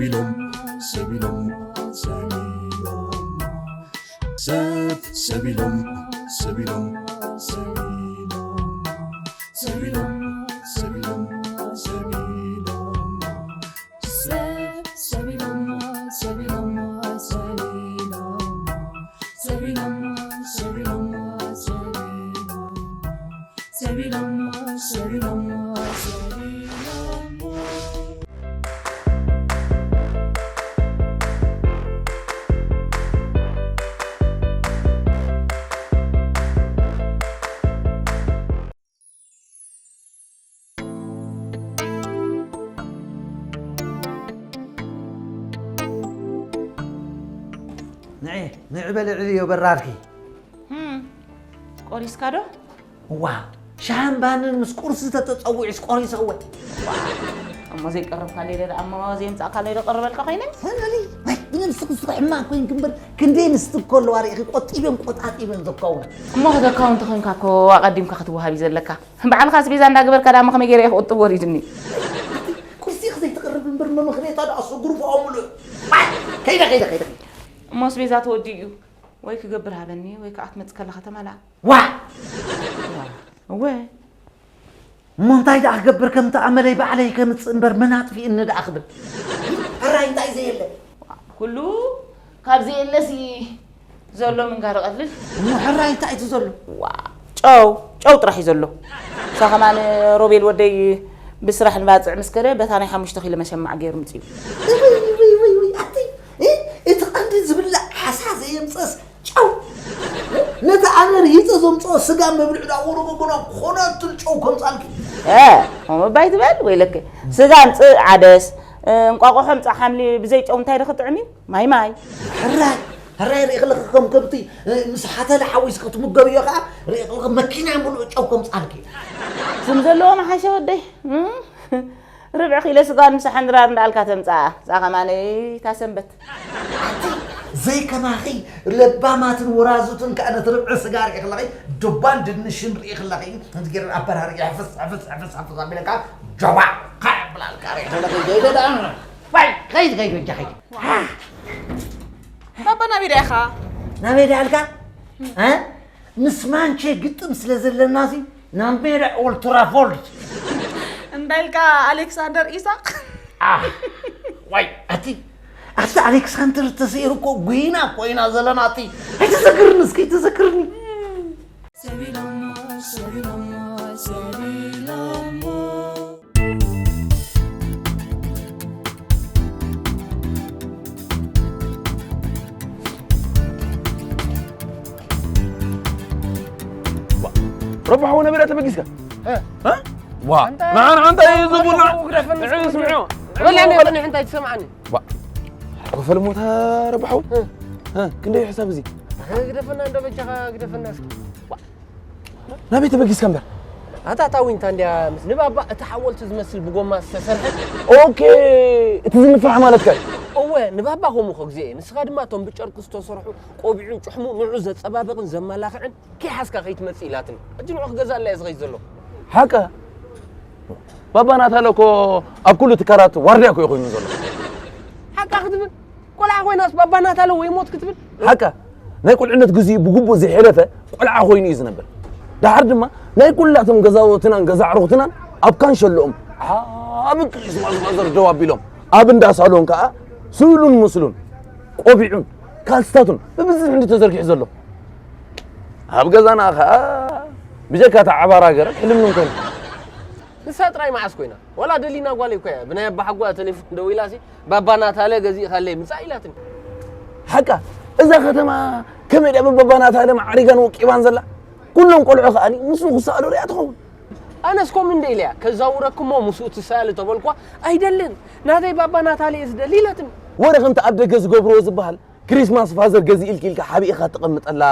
ኢሎም ሰብ ኢሎም ሰብ ኢሎም ሰብ ሰብ ኢሎም ሰብ ኢሎም ሰብ ኢሎም ሰብ ኢሎም ሰብ ኢሎም ሰብ ኢሎም ሰብ ሰብ ኢሎም ሰብ ኢሎም ሰብ ኢሎም ሰብ ኢሎም ሰብ ኢሎም ሰብ ኢሎም ሰብ ኢሎም ሰብ ኢሎም ንዒ ንዒ በሊ ዕልዮ በራድኪ። ህም፣ ቆሪስካ ዶ? እዋ ሻህን ባንን ምስ ቁርሲ ተተጸዊዑስ ቆሪሰ እወ። እሞ ዘይቀረብካለይ ዶ ደኣ እሞ ዘይምጻእካለይ ዶ ቀርበልካ ኮይነ? ሰለሊ ወይ ብነብስኺ ስኺ ሕማቕ ኮይንኪ እምበር ክንደይ ኣንስቲ እኮ ኣለዋ ርኢኺ ቆጢበን ቆጣጢበን ዘካውና። እሞ ከተካው እንተኾይንካ እኮ ኣቐዲምካ ክትወሃብ እዩ ዘለካ። ባዕልኻ ኣስቤዛ እንዳገበርካ ደኣ እሞ ከመይ ገይረ እየ ክቑጥብ ወሪድኒ። ቁርሲኺ ዘይትቕርብ እምበር መምኽኔታ ደኣ ሰጉርፍኦ ምሉእ። ዋይ፣ ከይደ ከይደ ከይደ። እሞ ኣስቤዛ ተወዲኡ እዩ። ወይ ክገብር ሃበኒ ወይ ከዓ ክትመፅእ ከለኻ ተማልኣ። ዋ! እወ። እሞ እንታይ ደኣ ክገብር ከምቲ ኣመለይ ባዕለይ ከምፅእ እምበር መን ኣጥፊእኒ ደኣ ክብል። ሕራይ እንታይ ዘየለ? ኩሉ ካብ ዘየለሲ ዘሎ ምንጋር ቀልል። እሞ ሕራይ እንታይ እቲ ዘሎ? ዋ! ጨው ጨው ጥራሕ እዩ ዘሎ። ንሳ ከማን ሮቤል ወደይ ብስራሕ ንባፅዕ ምስ ከደ በታ ናይ ሓሙሽተ ኪሎ መሸማዕ ገይሩ ምፅኡ። ኣቲ እቲ ቀንዲ ዝብላዕ ዓሳ ዘየምፀስ ጨው ነቲ ኣነ ርሂፀ ዘምፅኦ ስጋ መብልዕ ዳ ወረጎጎና ኮነትል ጨው ከምፃልኪ ከምኡ ባይ ትበል ወይለክ ስጋ ምፅእ ዓደስ እንቋቑሖ ምፅእ ሓምሊ ብዘይ ጨው እንታይ ዶ ክጥዕም እዩ ማይ ማይ ሕራይ ሕራይ ርኢ ክለኺ ከም ከብቲ ምስ ሓተለ ሓዊስኪ ክትምገብዮ ከዓ ርኢ ክለኺ መኪና ሙሉእ ጨው ከምፃልኪ ስም ዘለዎ መሓሸ ወደይ ርብዒ ኪሎ ስጋን ምሳሕን ድራር እንዳኣልካ ተምፅኣ እዛ ከማነይ እታ ሰንበት ዘይከማኺ ለባማትን ወራዙትን ከዓ ነቲ ርብዒ ስጋ ርኢ ክለኺ ዱባን ድንሽን ርኢ ክለኺ ንትገይረን ኣበራር ሕፍስ ሕፍስ ሕፍስ ሕፍስ ኣቢለካ ጆባዕ ካዕ ብላልካ ርኢ ክለኺ ዘይደ ደኣ ባይ ከይድ ከይድ ወጃ ከይድ ባባ ናበይ ደኣ ኢኻ ናበይ ደኣ ኣልካ ምስ ማንቼ ግጥም ስለ ዘለና ሲ ናብ ሜዳ ኦልትራፎርድ እንታይ ኢልካ ኣሌክሳንደር ኢሳቅ ዋይ ኣቲ ኣብቲ ኣሌክሳንደር ተሰይሩ እኮ ጉይና ኮይና ዘለና ኣቲ ኣይተዘክርኒ እስከ ኣይተዘክርኒ ረብሓ ነበረ ተበጊስካ ዋ ንዓን ኣንታ እዩ ዝቡና ንዑ ስምዑ ወላ እኔ ቅንሕ እንታይ ትሰምዓኒ ክፈል ሞታ ረብሓው ክንደይ ሕሳብ እዚ ግደፈና እንዶ በጃኻ ግደፈና እስኪ ናበይ ተበጊስካ እምበር ኣታ ታዊንታ እንድያ ምስ ንባባ እቲ ሓወልቲ ዝመስል ብጎማ ዝተሰርሐ ኦኬ እቲ ዝንፋሕ ማለትካ እዩ እወ ንባባ ከምኡ ከግዜ እየ ንስኻ ድማ እቶም ብጨርቂ ዝተሰርሑ ቆቢዑን ጭሕሙ ንዑ ዘጸባብቕን ዘመላኽዕን ከይሓዝካ ከይትመጽእ ኢላትኒ። ሕጂ ንዑ ክገዝኣላ እየ ዝኸይድ ዘለኹ። ሓቀ ባባ ናታለ እኮ ኣብ ኩሉ ትካላት ዋርድያ እኮ እዩ ኮይኑ ዘሎ። ሓቃ ክትብል ቆልዓ ኮይናስ ባባ ናታለ ወይ ሞት ክትብል። ሓቀ ናይ ቁልዕነት ግዜኡ ብግቡእ ዘይሕለፈ ቆልዓ ኮይኑ እዩ ዝነብር። ደሓር ድማ ናይ ኩላቶም ገዛውትናን ገዛ ኣዕሩኽትናን ኣብ ካንሸሎኦም ዓቢ ክሪስማስ ማዘር ደው ኣቢሎም ኣብ እንዳ ሳሎን ከኣ ስእሉን ምስሉን ቆቢዑን ካልስታቱን ብብዝሒ እንዲ ተዘርጊሑ ዘሎ። ኣብ ገዛና ኸኣ ብጀካ እታ ዓባራ ገረድ ሕልም ንንኮን። ንሳ ጥራይ መዓስ ኮይና? ዋላ ደሊና ጓለይ እኮ እያ ብናይ ኣባሓጎኣ ተሌፎን ደዊላሲ ባባ ናታለ ገዚእኻለይ ምጻእ ኢላትኒ። ሓቃ እዛ ከተማ ከመይ ድያ ብባባ ናታለ ማዕሪጋን ወቂባን ዘላ? ኩሎም ቆልዑ ከኣ ምስኡ ክሰኣሉ ሪኣ ትኸውን። ኣነስ ከምኡ እንደ ኢለያ ከዛውረክሞ ምስኡ ትሰኣሊ ተበልኳ ኣይደልን ናተይ ባባ ናታለ እየ ዝደሊ ኢላትኒ። ወረ ከምቲ ኣብ ደገ ዝገብርዎ ዝበሃል ክሪስማስ ፋዘር ገዚእልኪ ኢልካ ሓቢእኻ ትቐምጠላ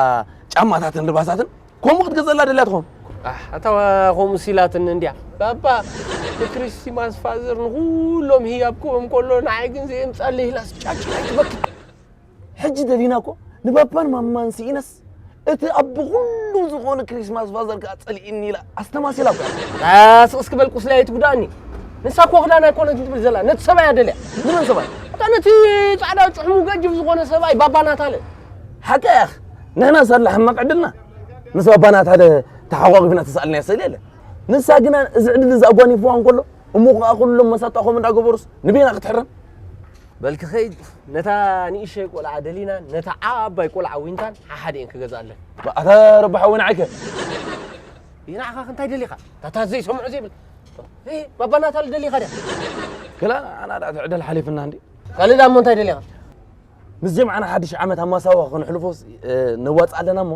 ጫማታትን ልባሳትን ከምኡ ክትገዝኣላ ደልያ ትኾን ኣታ ከምኡ ሲላትኒ እንድያ ባባ ንክሪስማስ ፋዘር ንኩሎም ህያብ ክህቦም ከሎ ንዓይ ግን ዘየምጻለይ ኢላስ ጫጭ ኣይትበክል ሕጂ ደሊና እኮ ንባባን ማማን ስኢነስ እቲ ኣቦ ኩሉ ዝኾነ ክሪስማስ ፋዘር ከኣ ጸሊእኒ ኢላ ኣስተማሲላ እኮ እያ። ስቕ እስኪ በል ቁስለይ ኣይትጉድኣኒ። ንሳ እኮ ክዳን ኣይኮነትን ትብል ዘላ ነቲ ሰብኣይ እያ ደልያ። ንመን ሰብኣይ? እታ ነቲ ጻዕዳ ጭሕሙ ገጅፍ ዝኾነ ሰብኣይ ባባ ናታለ። ሓቂ ኢኻ። ንሕና ሳላ ሕማቕ ዕድልና ምስ ባባ ናታለ ተሓቋቒፍና ተሳእልናዮ ስእሊ የለን። ንሳ ግና እዚ ዕድል እዚ ኣጓኒፍዋ እንከሎ፣ እሞ ከኣ ኩሎም መሳጣ ከምኡ እንዳገበሩስ ንበይና ክትሕረም? በልኪ ኸይ ነታ ንእሽተይ ቆልዓ ደሊናን ነታ ዓባይ ቆልዓ ዊንታን ሓሓደ እየን ክገዝኣለን። ኣታ ረባሕ እውን ዓይከ። ይናዕኻ እንታይ ደሊኻ? ታታ ዘይሰምዑ ዘይብል። እ፣ ባባ ናታል ደሊኻ ድያ? ክላ ኣና ዳ ትዕደል ሓሊፍና እንዲ። ካልእ ዳሞ እንታይ ደሊኻ? ምስ ጀምዓና ሓድሽ ዓመት ኣብ ማሳዋ ከነሕልፎስ፣ እ፣ ነዋጽእ ኣለና እሞ፣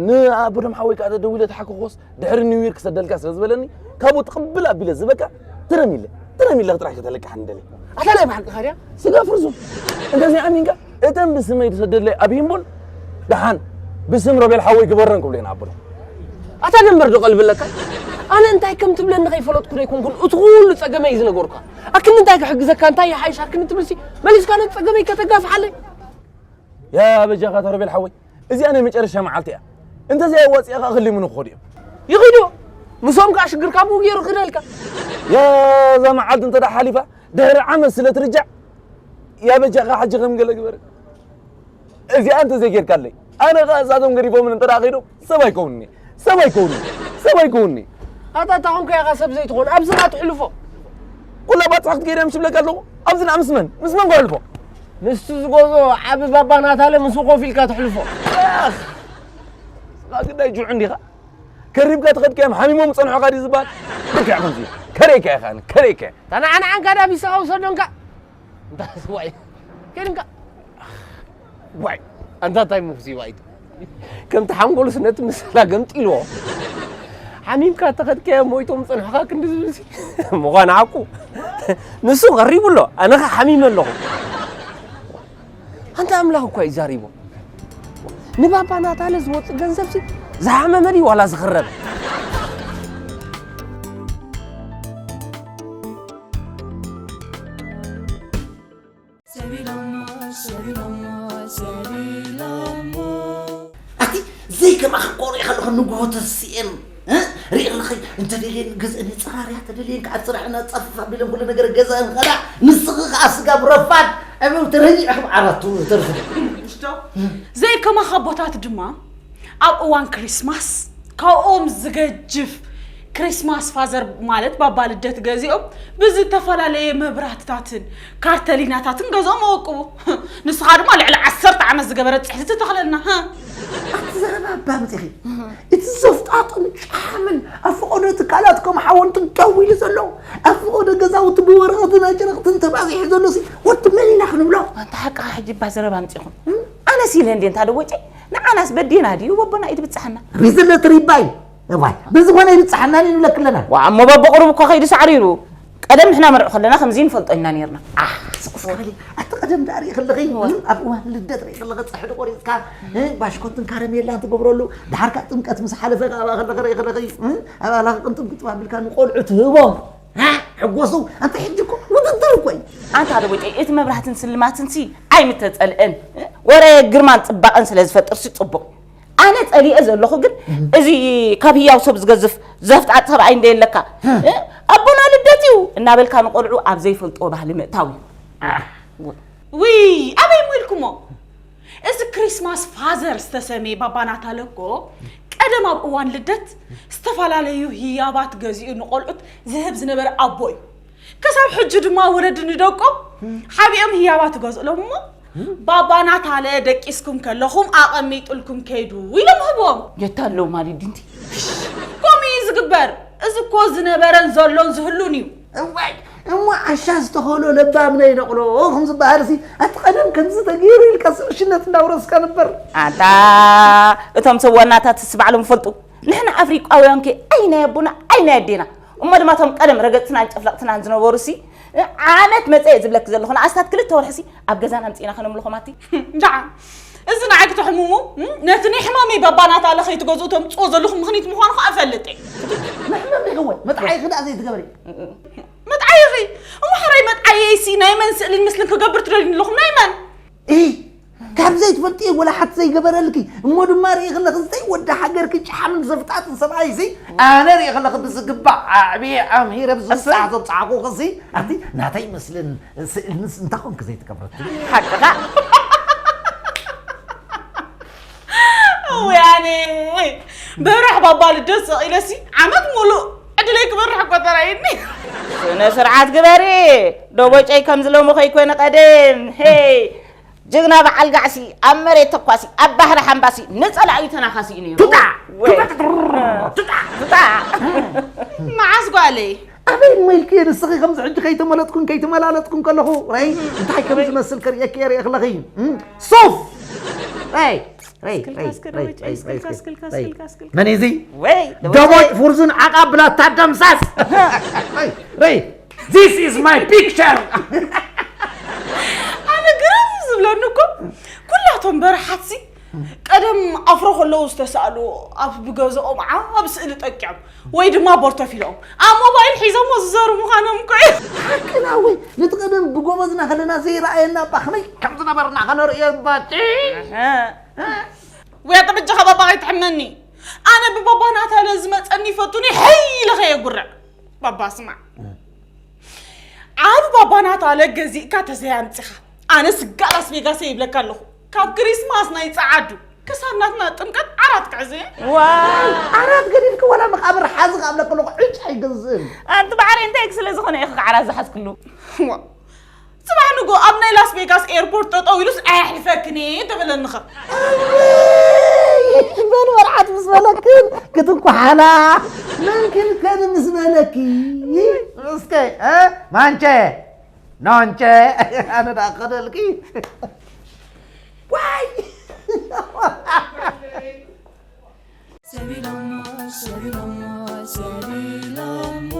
ንኣቦ ደም ሓወይ ከኣ ተደዊለ ተሓከኾስ፣ ድሕሪ ኒው ይር ክሰደልካ ስለ ዝበለኒ፣ ካብኡ ትቕብል ኣቢለ ዝበካ፣ ትረሚለ፣ ትረሚለ ጥራሕ ከተለቅሓኒ ደሊ። ኣታ ናይ ብሓቂ ኻድያ? ስጋ ፍርሱ። እንተዘይ ኣሚንካ፣ እተን ብስመይ ዝሰደለይ ኣብ ሂምቦል፣ ደሓን፣ ብስም ሮቤል ሓወይ ግበረን ክብሉ ኢና ኣቦ ደም። ኣታ ደንበር ዶ ቀልቢ ኣለካ? ኣነ እንታይ ከም ትብለኒ ከይፈለጥኩ ዶ ኣይኮንኩን፣ እቲ ኩሉ ጸገመይ እዩ ዝነገርካ። ኣክኒ እንታይ ክሕግዘካ፣ እንታይ ይሓይሽ ኣክኒ ትብልሲ፣ መሊስካ ነቲ ጸገመይ ከተጋፍሓለይ። ያ በጃኻ ተሮቤል ሓወይ፣ እዚኣ ናይ መጨረሻ መዓልቲ እያ። እንተዘይ ኣዋጺእኻ ክሊሙኒ ክኸዱ እዮም። ይኺዱ። ምስኦም ከኣ ሽግርካ ብኡ ገይሩ ክደልካ። ያ እዛ መዓልቲ እንተ ደኣ ሓሊፋ፣ ድሕሪ ዓመት ስለ ትርጃዕ፣ ያ በጃኻ ሕጂ ከም ገለ ግበር። እዚኣ እንተዘይ ጌርካለይ፣ ኣነ ኸኣ እሳቶም ገዲፎምን እንተ ደኣ ኸይዶም፣ ሰብ ኣይከውንኒ፣ ሰብ ኣይከውንኒ፣ ሰብ ኣይከውንኒ። ኣታ እታ ኾንካ ኢኻ ሰብ ዘይትኾን፣ ኣብዚ ኸኣ ትሕልፎ። ኩላ ባጽዕ ክትገይር እየ ምሽ ብለካ ኣለኹ። ኣብዚ ንዓ ምስ መን? ምስ መን ክሕልፎ? ምስቲ ዝገዝኦ ዓቢ ባባ ናታለ ምስኡ ኮፍ ኢልካ ትሕልፎ። ኣኽ! ንስኻ ግዳይ ጁዕ እንዲኻ። ከሪብካ ተኸድካዮም ሓሚሞም ጸንሖኻ ድዩ ዝበሃል? ልክዕ ከምዚ እዩ። ከርእየካ ኢኻ፣ ኣነ ከርእየካ እየ። ተናዕናዕንካ ዳቢስኻ ውሰዶንካ። እንታ ዋይ። ከድንካ። ዋይ። ኣንታ እንታይ ሙክሲ ዋይት። ከምቲ ሓንጎሉስ ነቲ ምስላ ገምጢልዎ። ሓሚምካ ተኸድካዮ ሞይቶም ጸንሖኻ ክንዲ ዝብልሲ። ምዃን ሓቁ። ንሱ ቀሪቡ ኣሎ። ኣነ ኸ ሓሚመ ኣለኹ። ኣንታ ኣምላኽ እኳ እዩ ዛሪቡ። ንባባ ናታለ ዝወጽእ ገንዘብሲ ዝሓመመ ድዩ ዋላ ዝኽረብ? ሰቢሎሞ፣ ሰቢሎሞ፣ ሰቢሎሞ። ኣቲ ዘይከማኺ ቆሪእ ከለኹ ንግሆ ተሲኤን፣ እ? ሪኢ ከለኺ እንተደልየን ገዝአን የጸራርያ፣ ተደልየን ከዓ ኣብ ስራሕና ጸፍፍ ኣቢለን ኩሉ ነገር ገዛአን ኸዳ፣ ንስኺ ከዓ ስጋብ ረፋድ ዕበው ተረጊዕኺ ዓራት ትውዒ ተርፊ። ሽቶ? ዘይከማኻ ኣቦታት ድማ ኣብ እዋን ክሪስማስ ካብኦም ዝገጅፍ ክሪስማስ ፋዘር ማለት ባባ ልደት ገዚኦም ብዝተፈላለየ መብራህትታትን ካርተሊናታትን ገዝኦም ኣወቅቡ። ንስኻ ድማ ልዕሊ ዓሰርተ ዓመት ዝገበረ ጽሕዲ ትተኽለልና፣ ሀ? ኣቲ ዘረባ ኣባ ኣምጺኺ። እቲ ዘፍጣጦን ጫሕምን ኣብ ፈቐዶ ትካላት ከም ሓወልትን ደው ኢሉ ዘሎ፣ ኣብ ፈቐዶ ገዛውቲ ብወረቐትን ኣጭርቕትን ተባዚሑ ዘሎሲ ወዲ መን ኢና ክንብሎ? ኣንታ ሓቅኻ ሕጂ እባ ዘረባ ኣምጺኹም። ኣነስ ኢለ እንዴ እንታ ደወጨይ? ንዓናስ በዴና ድዩ ወቦና ኢትብጽሓና? ኣበይ ዘሎ ትሪባይ? እዋይ፣ ብዝኾነ ይብጽሓና ንብለክ ኣለና። ዋ፣ እሞ በብቕሩብ እኮ ከይዱ ሳዕሪሩ። ቀደም ንሕና መርዑ ከለና ከምዚ ንፈልጦ ኢና ነይርና። ኣህ፣ ስቕ ስቕ በሊ። ኣቲ ቀደም ደኣ ሪኢ ከለኺ፣ እም፣ ኣብ እዋን ልደት ሪኢ ከለኺ ጸሕዲ ቆሪጽካ፣ እ፣ ባሽኮትን ካረሜላን ትገብረሉ፣ ደሓር ከኣ ጥምቀት ምስ ሓለፈ ከኣ ኣብኣ ከለኺ ሪኢ ከለኺ፣ እ፣ ኣባላኺ ቅንጥም ቅንጥም ኣቢልካ ንቆልዑ ትህቦም። እ፣ ሕጎሱ፣ ኣንተ ሕጂ እኮ ውድድር እኮ እዩ። ኣንታ ዶ ቦጨይ፣ እቲ መብራህትን ስልማትንሲ ኣይምተጸልአን፣ እ፣ ወረ ግርማን ጽባቐን ስለ ዝፈጥርሲ ጽቡቕ። ኣነ ጸሊኤ ዘለኹ ግን፣ እህ። እዚ ካብ ህያው ሰብ ዝገዝፍ ዘፍጣጥ ሰብኣይ እንደ የለካ፣ እህ። እ፣ ኣቦና ልደት እዩ እናበልካ ንቆልዑ ኣብ ዘይፈልጥዎ ባህሊ ምእታው እዩ። ኣህ። ውይ፣ ኣበይ እሞ ኢልኩሞ? እዚ ክሪስማስ ፋዘር ዝተሰመየ ባባ ናታለ እኮ ቀደም ኣብ እዋን ልደት ዝተፈላለዩ ህያባት ገዚኡ ንቆልዑት ዝህብ ዝነበረ ኣቦ እዩ። ክሳብ ሕጂ ድማ ወለዲ ንደቆም ሓቢኦም ህያባት ይገዝእሎም እሞ፣ "ባባ ናታለ ደቂስኩም ከለኹም ኣቐሚጡልኩም ከይዱ" ኢሎም ህቦም። የታለው ማለት ድንቲ። ከምኡ እዩ ዝግበር። እዚ እኮ ዝነበረን ዘሎን ዝህሉን እዩ። እዋይ፣ እሞ ዓሻ ዝተኸሎ ለባም ነይነቕሎ ከም ዝበሃል ሲ፣ ኣቲ ቀደም ከምዚ ተገይሩ ኢልካ ስብሽነት እንዳውረስካ ነበር። ኣታ፣ እቶም ሰብ ዋናታት ሲ ባዕሎም ይፈልጡ። ንሕና ኣፍሪቃውያን ከ ኣይናይ ኣቦና፣ ኣይናይ ኣዴና። እሞ ድማ እቶም ቀደም ረገጽትናን ጨፍለቕትናን ዝነበሩ ሲ፣ ዓመት መጸ እየ ዝብለኪ ዘለኹ፣ ንኣስታት ክልተ ወርሒ ሲ ኣብ ገዛና ኣምጺእና ከነምልኾም ኣቲ። እንጃዓ፣ እዚ ንዓይ ክተሕምሙ፣ እም፣ ነቲ ናይ ሕማመይ ባባ ናታለ ከይትገዝኡ ተምጽኦ ዘለኹም ምኽኒት ምዃኑ ኸኣ እፈልጥ እየ። መሕመም ይሕወይ፣ መጥዓይኺ ደኣ ዘይትገብሪ። መጥዓይኺ? እሞ ሕራይ መጥዓየይሲ ናይ መን ስእልን ምስልን ክገብር ትደልዩ ኣለኹም? ናይ መን? እይ፣ ካብ ዘይት ወዲ ወላ ሓት ዘይገበረልኪ እሞ ድማ ርኢ ከለኺ ዝተይ ወዲ ሃገርኪ ጫሓምን ዘፍጣጥን ሰብኣይ እዚ ኣነ ርኢ ከለኺ ብዝግባእ ኣዕብየ ኣምሂረ ብዝስዓ ዘብፅሓኹ ክሲ ኣቲ ናተይ ምስልን ስእልንስ እንታይ ኮንክ ዘይትገብረትኒ ሓቅኻ ወያኔ በራሕ ባባ ልደት ሰቒለሲ ዓመት ሙሉእ ዕድለይ ክበርሕ ቆጠራይኒ ስነ ስርዓት ግበሪ ዶቦጨይ ከምዚ ሎሚ ከይኮነ ቀደም ሄይ ጅግና በዓል ጋዕሲ ኣብ መሬት ተኳሲ ኣብ ባሕሪ ሓምባሲ ንጸላእዩ ተናኻሲ እዩ ነይሩ ቱጣ ቱጣ ቱጣ መዓስ ጓለይ ኣበይ እሞ ኢልክዮ ንስኺ ከምዚ ሕጂ ከይተመለጥኩን ከይተመላለጥኩን ከለኹ ረይ እንታይ ከም ዝመስል ከርእየኪ የርእየ ክለኺ ሱፍ ረይ ረይ ረይ ረይ ረይ ረይ መን እዚ ወይ ደሞጭ ፍርዙን ዓቃብ ብላታ ደምሳስ ረይ This is my picture! ኣነ ግርም ዝብለኒ እኮ ኩላቶም በረሓትሲ ቀደም ኣፍሮ ከለዉ ዝተሳእሉ ኣብ ብገዝኦም ዓብ ስእሊ ጠቂዖም ወይ ድማ ቦርተፊልኦም ኣብ ሞባይል ሒዞሞ ዝዘሩ ምዃኖም እኮ እዩ ሓቅና ወይ ነቲ ቀደም ብጎበዝና ከለና ዘይረኣየና እባ ከመይ ከም ዝነበርና ከነርእዮ እባ ወይ ኣጠበጃኻ ባባ ከይትሕመኒ ኣነ ብባባ ናታለ ዝመፀኒ ይፈቱኒ ሕይ ኢለ ከየጉርዕ ባባ ስማዕ ዓቢ ባባ ናታለ ገዚእካ ተዘይ ኣምፂኻ ኣነ ስጋ ላስ ቬጋስ ይብለካ ኣለኹ ካብ ክሪስማስ ናይ ፀዓዱ ክሳብ ናትና ጥምቀት ዓራት ክዕዘ ዋው ዓራት ገዲፍኪ ወላ መቃብር ሓዚ ክኣብለክ ኣለኹ ዕጫ ኣይገዝእን ኣንቲ ባዕለይ እንታይ ስለ ዝኾነ ኢኺ ዓራት ዝሓዝክሉ ጽባሕ ንጎ ኣብ ናይ ላስ ቬጋስ ኤርፖርት ጠጠው ኢሉስ ኣየሕልፈክን እየ ተበለኒ ኸ በሉ መርዓት ምስ በለክን ክትንኳሓላ መን ክንከን ምስ በለኪ እስከ ማንቸ ኖንቸ ኣነ ዳ ከደልኪ ዋይ ሰቢሎሞ ሰቢሎሞ ሰቢሎሞ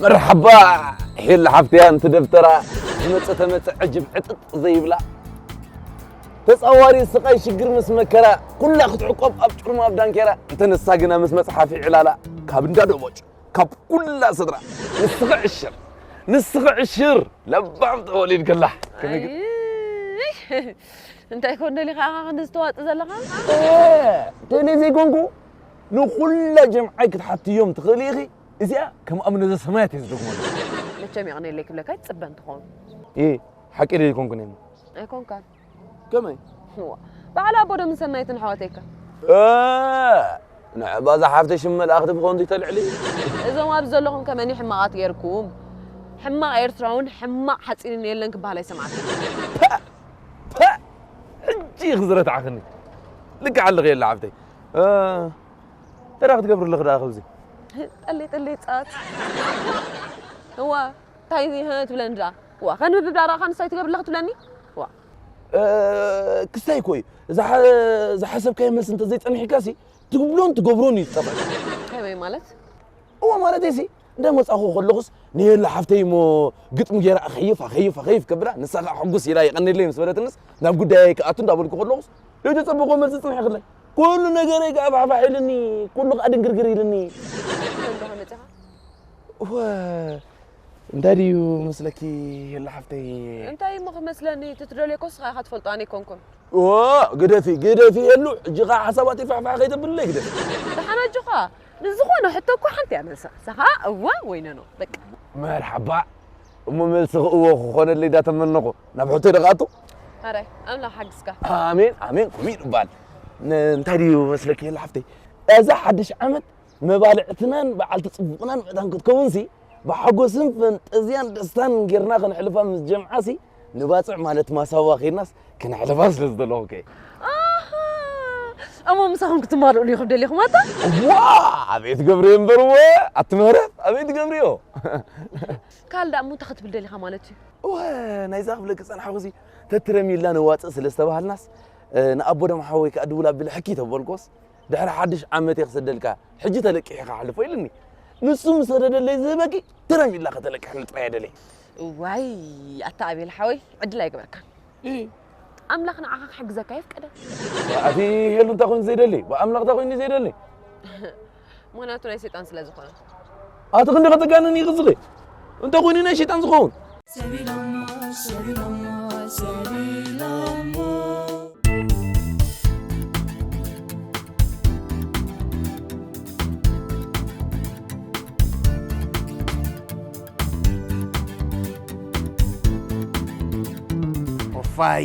መርሓባ ሄል ሓፍትያ እንቲ ደብተራ ዝመፀ ተመፀ ዕጅብ ዕጥጥ ዘይብላ ተፃዋሪ ስቃይ ሽግር ምስ መከራ ኩላ ክትዕቆብ ኣብ ጭርማ ኣብ ዳንኬራ እንተ ንሳ ግና ምስ መፅሓፊ ዕላላ ካብ እንዳ ደቦጭ ካብ ኩላ ስድራ ንስኺ ዕሽር ንስኺ ዕሽር ለባም ተወሊድ ከላ እንታይ ኮን ደሊኻ ኢኻ ክንዲ ዝተዋጥ ዘለኻ ተለ ዘይኮንኩ ንኹላ ጀምዓይ ክትሓትዮም ትኽእሊ ኢኺ እዚኣ ከም ኣምነ ዘሰማያት እየ ዝደግመሉ መቸም የቕነየለይ ክብለካ ይፅበ እንትኾን እ ሓቂ ዶ ይኮንኩን እየ ኣይኮንካን ከመይ እዋ በዓል ኣቦ ዶ ምሰናይትን ኣሕዋተይካ ንዕባ ዝሓፍተ ሽም መልኣኽቲ ብኸንቱ ይተልዕሊ እዞም ኣብ ዘለኹም ከመኒ ሕማቓት ገይርኩም ሕማቕ ኤርትራውን ሕማቕ ሓፂንን የለን ክበሃል ኣይሰማዕኩ ሕጂ ክዝረትዓኽኒ ልክዕ ኣለኺ የለ ሓፍተይ ተራ ክትገብሪ ኣለኺ ደኣ ከብዚ ጠሊ ጠሊ ፃት እዋ እንታይ ትብለኒ ደኣ እዋ ከንብብ ዳራ ኻንሳይ ትገብርለኺ ትብለኒ እዋ ክስታይ እኮ እዩ ዝሓሰብካዮ መልሲ እንተዘይፀኒሕካሲ ትብሎን ትገብሮን እዩ ዝጠፍእ ከመይ ማለት እዋ ማለት ሲ እንደ መፃኹ ከለኹስ ንየላ ሓፍተይ እሞ ግጥሚ ገይራ ኣኸይፍ ኣኸይፍ ኣኸይፍ ከብላ ንሳ ከዓ ሕጉስ ኢላ ይቐንለይ ምስ በለትንስ ናብ ጉዳየይ ክኣቱ እንዳበልኩ ከለኹስ ዘይተፀበኾ መልሲ ፅንሕክለይ ኩሉ ነገረይ ከዓ ፋሕፋሕ ኢልኒ ኩሉ ከዓ ድንግርግር ኢልኒ እንታይ ድዩ መስለኪ የላ ሓፍተይ እንታይ እሞ ክመስለኒ ትትደልዮ ኮ ስኻ ኢኻ ትፈልጦ ኣነ ይኮንኩን ግደፊ ግደፊ የሉ ሕጂ ከዓ ሓሳባተይ ፋሕፋሕ ከይተብልለይ ግደፊ ደሓን ኣጆኻ ንዝኾነ ሕቶ እኮ ሓንቲ እያ መልሳ ንሳ ከዓ እወ ወይ ነኖ በቃ መርሓባ እሞ መልስኺ እወ ክኾነለይ ዳተመነኹ ናብ ሕቶይ ደቃቱ ኣራይ ኣምላኽ ሓግዝካ ኣሜን ኣሜን ኩሚ ይባል እንታይ ድዩ መስለኪ የላ ሓፍተይ እዛ ሓድሽ ዓመት መባልዕትናን በዓልቲ ፅቡቕናን ምዕዳን ክትከውንሲ ብሓጎስን ፈንጠዝያን ደስታን ጌርና ከነሕልፋ ምስ ጀምዓሲ ንባፅዕ ማለት ማሳዋ ኬድናስ ከነሕልፋ ስለ ዝደለኹ ከ እሞ ምሳኹም ክትማልኡኒ ኢኹም ደሊኹም ኣታ ዋ ኣበይ ትገብርዮ እምበር ወ ኣቲ ምህረት ኣበይ ትገብርዮ ካልእ ደኣ እሞ እንታይ ክትብል ደሊኻ ማለት እዩ እወ ናይዛ ክብለኪ ዝፀንሓኹ እዚ ተትረሚላ ነዋፅእ ስለ ዝተባሃልናስ ንኣቦ ደም ሓወይ ከዓ ድውል ኣቢለ ሕኪ ተበልኮስ ድሕሪ ሓድሽ ዓመት እየ ክሰደልካ ሕጂ ተለቂሕ ኢኻ ኣሕልፎ ኢሉኒ ንሱ ምስ ሰደደለይ ዝህበኪ ትረም ኢላ ከተለቅሕኒ ጥራይ እየ ደልየ ዋይ ኣታ ኣቤል ሓወይ ዕድል ኣይግበርካን ኣምላኽ ንዓኻ ክሕግዘካ የፍቀደ። ኣቲ ሄሉ እንታይ ኮይኑ ዘይደሊ? ብኣምላኽ እንታይ ኮይኑ ዘይደሊ? ምኽንያቱ ናይ ሰይጣን ስለ ዝኾነ። ኣቲ ክንዲ ከተጋንን ይኽዝኺ። እንታይ ኮይኑ ናይ ሰይጣን ዝኸውን? ኦፋይ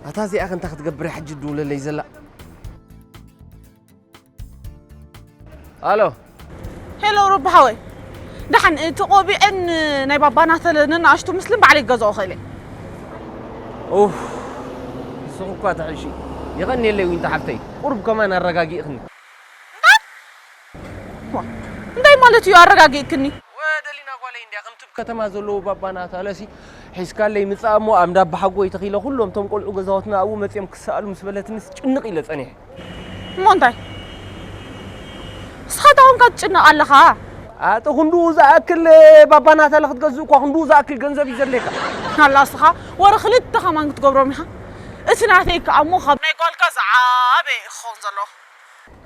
ኣታ እዚኣ ከ እንታይ ክትገብር እያ ሕጂ ትድውለለይ ዘላ? ኣሎ ሄሎ ሮቢ ሓወይ፣ ደሓን እቲ ቆቢዕን ናይ ባባ ናተለ ንንኣሽቱ ምስልን ባዕለይ ክገዝኦ ክእል እየ። ኡፍ ንስኺ እኳ ትሕሺ። የቐንየለይ ዊንታ ሓፍተይ፣ ቁሩብ ከማን ኣረጋጊእኽኒ። እንታይ ማለት እዩ ኣረጋጊእክኒ? ወደሊና ጓለይ እንድያ ከምቲ ኣብ ከተማ ዘለዉ ባባ ናታለሲ ሒዝካለይ ምጻእ እሞ ኣብ እንዳ ኣባሓጎይ ተኺለ ኩሎም እቶም ቆልዑ ገዛውትና ኣብኡ መጺኦም ክሰኣሉ ምስ በለትንስ ጭንቕ ኢለ ጸኒሐ። እሞ እንታይ ንስኻ እንታይ ኮንካ ትጭነቕ ኣለኻ? ኣቲ ክንድኡ ዝኣክል ባባ ናታለ ክትገዝእ እኳ ክንድኡ ዝኣክል ገንዘብ እዩ ዘድልየካ። ኣላ እስኻ ወረ ክልተ ከማን ክትገብሮም ኢኻ። እቲ ናተይ ከኣ እሞ ካብ ናይ ጓልካ ዝዓበየ እዩ ክኸውን ዘለዎ።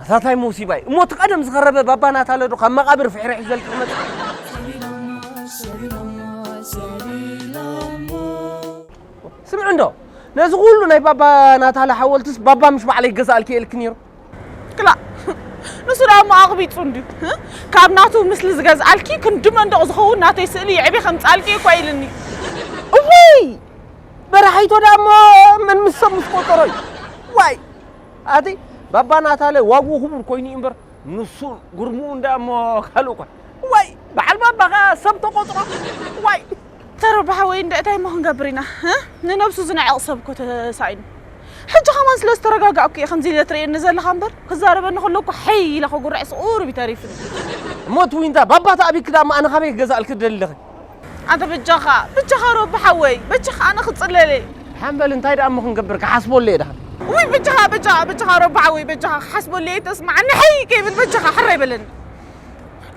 ናታታይ መውሲባይ እሞ እቲ ቀደም ዝኸረበ ባባ ናታለ ዶ ካብ መቓብር ፍሕርሕ ይዘልቂ ክመጽእ? ስምዒ እንዶ ነዚ ኩሉ ናይ ባባ ናታለ ሓወልትስ ባባ ምሽ ባዕለይ ክገዝኣልኪ እየ ኢልኪ ነይሩ። ክላእ ንሱ ደኣ እሞ ኣቕቢጹ እንድዩ። ካብ ናቱ ምስሊ ዝገዝኣልኪ ክንዲ መንደቕ ዝኸውን ናተይ ስእሊ የዕብየ ከምጽኣልኪ እየ እኳ ኢሉኒ። እውይ በራሒቶ ደኣ እሞ መን ምስ ሰብ ምስ ቆጸሮ እዩ። ዋይ ኣቲ ባባ ናታለ ዋግኡ ክቡር ኮይኑ እዩ እምበር ንሱ ግርምኡ እንዳ እሞ ካልእ እኳ ዋይ በዓል ባባ ኸኣ ሰብ ተቆጽሮ ዋይ ተረባሕ ወይ እንደ እንታይ እሞ ክንገብር ኢና እ? ንነብሱ ዝንዕቕ ሰብ እኮ ተሳኢኑ ሕጂ ኸማን ስለ ዝተረጋጋእኩ እየ ከምዚ ኢለ ትርእየኒ ዘለኻ እምበር ክዛረበኒ ከሎ እኮ ሐይ ኢለ ከጉርዕ ስቑር እዩ ተሪፍኒ እሞ እቲ ዊንታ ባባ ተኣቢኪ ደኣ እሞ ኣነ ካበይ ክገዛእልኪ ትደሊ ኣለኺ ኣንተ በጃኻ በጃኻ ሮቢ ሓወይ በጃኻ ኣነ ክጽለል እየ ሓምበል እንታይ ደኣ እሞ ክንገብር ክሓስበሉ እየ ደሓን ውይ በጃኻ በጃኻ በጃኻ ሮቢ ሓወይ በጃኻ ክሓስበሉ እየ ተስማዓኒ ሕይ ከይብል በጃኻ ሕራይ በለኒ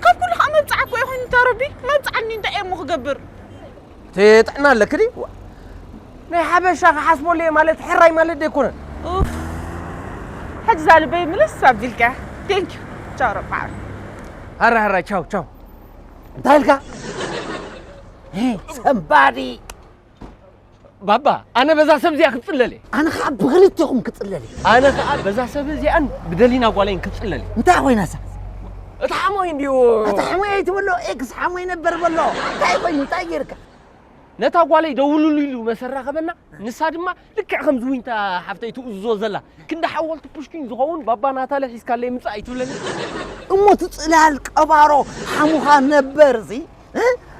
ካብ ኩሉ ከዓ መብፅዓ እኮ ይኾን እንተ ረቢ መብፅዓኒ እንታይ እየ እሞ ክገብር ጥዕና ኣለኪ ድዩ ናይ ሓበሻ ክሓስበሉ እየ ማለት ሕራይ ማለት ዶ ኣይኮነን ኡፍ ሕጂ እዛ ልበይ ምልስ ኣቢልካ thank you ቻው ረቢ ሓወይ ሃራ ሃራ ቻው ቻው እንታይ ኢልካ ሰምባዲ ባባ ኣነ በዛ ሰብ እዚኣ ክፅለል እየ ኣነ ከዓ ብክልቴኹም ክፅለል እየ ኣነ ከዓ በዛ ሰብ እዚኣን ብደሊና ጓለይን ክፅለል እየ እንታይ ኮይና እሳ እቲ ሓሞይ እንድዩ እቲ ሓሞይ ኣይትበሎ ኤክስ ሓሞይ ነበር በሎ እንታይ ኮይኑ እንታይ ጌርካ ነታ ጓለይ ደውልሉ ኢሉ መሰራኸበና ንሳ ድማ ልክዕ ከምዚ ዊንታ ሓፍተይ ትእዝዞ ዘላ ክንዲ ሓወልቲ ፑሽኪን ዝኸውን ባባ ናታለ ሒዝካለይ ምፃእ ኣይትብለኒ እሞ እቲ ፅላል ቀባሮ ሓሙኻ ነበር እዚ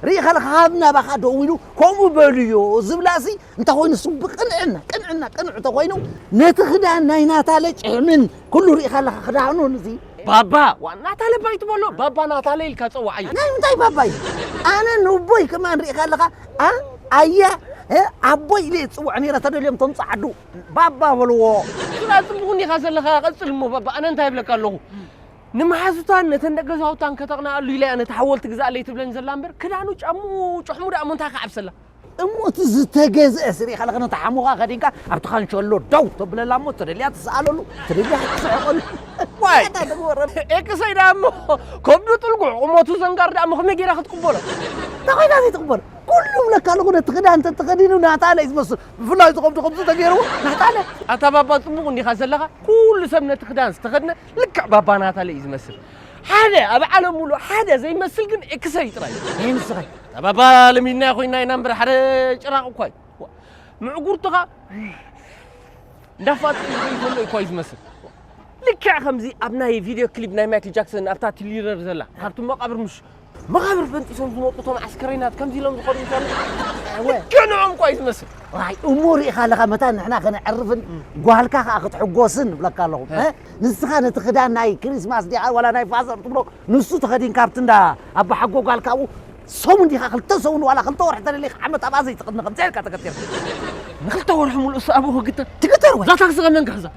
ርኢኻ ኣለኻ ካብ ናባኻ ደው ኢሉ ከምኡ በልዮ ዝብላሲ እንተኾይኑ እሱ ብቅንዕና ቅንዕና ቅንዕ እንተኾይኑ ነቲ ክዳን ናይ ናታለ ጭሕምን ኩሉ ርኢኻ ኣለኻ ክዳኑን እዚ ባባ ዋ ናታለ ባይ ትበሎ ባባ ናታለ ኢልካ ፀዋዓዮ ናይ ምንታይ ባባ እዩ ኣነ ንቦይ ከማን ርኢኻ ኣለኻ ኣያ ኣቦይ ኢለ ዝፅውዖ ነይረ ተደልዮም ቶም ፀዓዱ ባባ በልዎ ስራ ፅቡቅ እንዲኻ ዘለኻ ቀፅል እሞ ባባ ኣነ እንታይ ይብለካ ኣለኹ ንመሓዙታን ነተን ደቂ ገዛውታን ከተቕንኣሉ ኢለ እያ ነቲ ሓወልቲ ግዝኣለይ ትብለኒ ዘላ እምበር ክዳኑ ጫምኡ ጭሕሙ ደኣ እሞ እንታይ ክዓብሰላ እሞ እቲ ዝተገዝአ ስሪኻ ለኸ ነቲ ሓሙኻ ከዲንካ ኣብቲ ካንሸሎ ደው ተብለላ እሞ ተደልያ ትስኣለሉ ተደልያ ትስሕቐሉ ዋይ ኤክሰይ ደኣ እሞ ከብዱ ጥልጉዕ ቁመቱ ዘንጋር ደኣ እሞ ከመይ ገይራ ክትቅበሎ እንታይ ኮይና ዘይትቕበሎ ኩሉ እብለካ ኣለኹ ነቲ ክዳን ተተኸዲኑ ናታ ለይ ዝመስል ብፍላይ ዝኸብዱ ከምዚ ተገይርዎ ናታ ለ ኣታ ባባ ጽቡቕ እንዲኻ ዘለኻ ኩሉ ሰብ ነቲ ክዳን ዝተኸድነ ልክዕ ባባ ናታ ለይ እዩ ዝመስል ሓደ ኣብ ዓለም ሙሉእ ሓደ ዘይመስል ግን ኤክሰይ ጥራይ እዩ ንስኸ ኣታ ባባ ለሚድና ኮይና ኢና እምበር ሓደ ጭራቕ እኳ እዩ ምዕጉርትኻ እንዳፋጥ ዝኸይድ ዘሎ እኳ እዩ ዝመስል ልክዕ ከምዚ ኣብ ናይ ቪድዮ ክሊፕ ናይ ማይክል ጃክሰን ኣብታ ትሊረር ዘላ ካብቲ መቃብር ምሽ መቓብር ፈንጢሶም ዝመጡ እቶም ዓስከረይናት ከምዚ ኢሎም ዝኸዱ እንከሎ ልክዕ ንዕኦም እኳ እዩ ዝመስል ራይ እሞ ርኢኻ ኣለኻ መታን ንሕና ከነዕርፍን ጓልካ ከዓ ክትሕጎስን እብለካ ኣለኹ ንስኻ ነቲ ክዳን ናይ ክሪስማስ ዲኻ ዋላ ናይ ፋዘር ትብሎ ንሱ ተኸዲንካ ኣብቲ እንዳ ኣባሓጎ ጓልካ ኣብኡ ሰሙን ዲኻ ክልተ ሰሙን ዋላ ክልተ ወርሒ ተደሊኻ ዓመት ኣብኣ ዘይትቕኒ ከምዚ ኢልካ ተገቲርካ ንክልተ ወርሒ ሙሉእ እሱ ኣብኡ ክግተር ትግተር ወይ እዛ ታክሲ ከመን ክሕዛ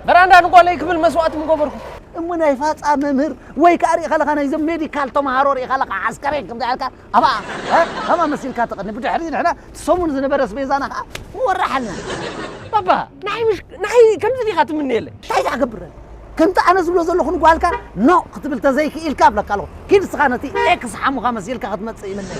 በራንዳ ንጓለይ ክብል መስዋእቲ ምገበርኩ እሞ ናይ ፋፃ መምህር ወይ ከዓ ሪኢኻ ለኻ ናይዞም ሜዲካል ተምሃሮ ሪኢኻ ለኻ ዓስከሬን ከምዚ ኢልካ ኣብኣ ኣብኣ መሲልካ ተቐኒ ብድሕሪ ንሕና እቲ ሰሙን ዝነበረ ኣስቤዛና ከዓ ወራሓልና። ባባ፣ ንዓይ ምሽ ንዓይ ከምዚ ዲኻ ትምነየለይ? እንታይ ደኣ ክገብር? ከምቲ ኣነ ዝብሎ ዘለኹ ንጓልካ ኖ ክትብል ተዘይክኢልካ እብለካ ኣለኹ። ኪድ ንስኻ ነቲ ኤክስ ሓሙኻ መሲልካ ክትመጽእ ይምነ።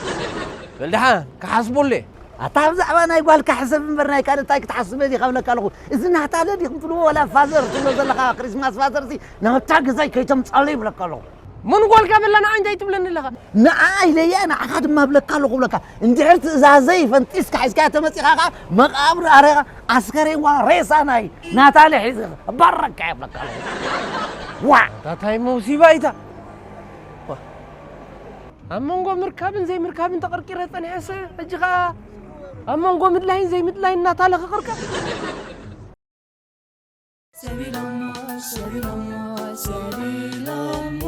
በል ደሓን ክሓስበሉ እየ። ኣታ ብዛዕባ ናይ ጓልካ ሕሰብ እምበር ናይ ካልእ እንታይ ክትሓስብ እየ ዲኻ እብለካ ኣለኹ። እዚ ናታለ ዲኹም ትብልዎ ዋላ ፋዘር ትብሎ ዘለኻ ክሪስማስ ፋዘር ሲ ናብታ ገዛይ ከይተምጻለይ እብለካ ኣለኹ። መን ጓልካ በላ ንዓይ እንታይ ትብለኒ ኣለኻ? ንዓ ኢለያ ንዓኻ ድማ እብለካ ኣለኹ እብለካ። እንድሕር ትእዛዘይ ፈንጢስካ ሒዝካያ ተመጺኻ ኸዓ መቓብር ኣረኻ ኣስከሬን ዋላ ሬሳ ናይ ናታለ ሒዘ ባረካ እየ እብለካ ኣለኹ። ዋ! ኣታ ታይ መውሲባ ኢታ? ዋ! ኣብ መንጎ ምርካብን ዘይምርካብን ተቐርቂረ ጸኒሐሰ፣ ሕጂ ኸኣ ኣብ መንጎ ምድላይን ዘይምድላይን እናታለ ክቕርቀር። ሰቢሎሞ፣ ሰቢሎሞ፣ ሰቢሎሞ።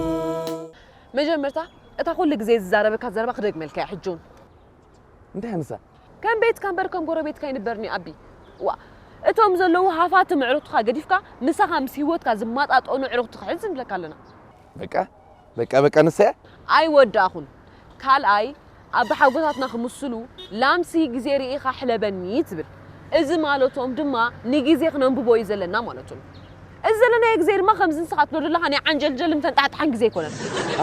መጀመርታ፣ እታ ኩሉ ግዜ ዝዛረበካ ዘረባ ክደግመልካ እየ፣ ሕጂ እውን። እንታይ ንሳ? ከም ቤትካ እምበር ከም ጎረቤትካ ይንበርኒ ኣቢ። ዋ፣ እቶም ዘለዉ ሃፋትም ኣዕሩኽትኻ ገዲፍካ፣ ምሳኻ ምስ ህይወትካ ዝመጣጠኑ ኣዕሩኽቲ ክሕዝ ንብለካ ኣለና። በቃ፣ በቃ፣ በቃ፣ ንሳ እያ? ኣይወዳእኹን። ካልኣይ፣ ኣባሓጎታትና ክምስሉ፣ ላምሲ ግዜ ርኢኻ ሕለበኒ ትብል። እዚ ማለቶም ድማ ንግዜ ክነንብቦ እዩ ዘለና ማለቶም። እዚ ዘለናዮ ግዜ ድማ ከምዚ ንስኻ ትብሎ ዘለኻ ናይ ዓንጀልጀልን ፈንጣሕጣሕን ግዜ ኣይኮነን።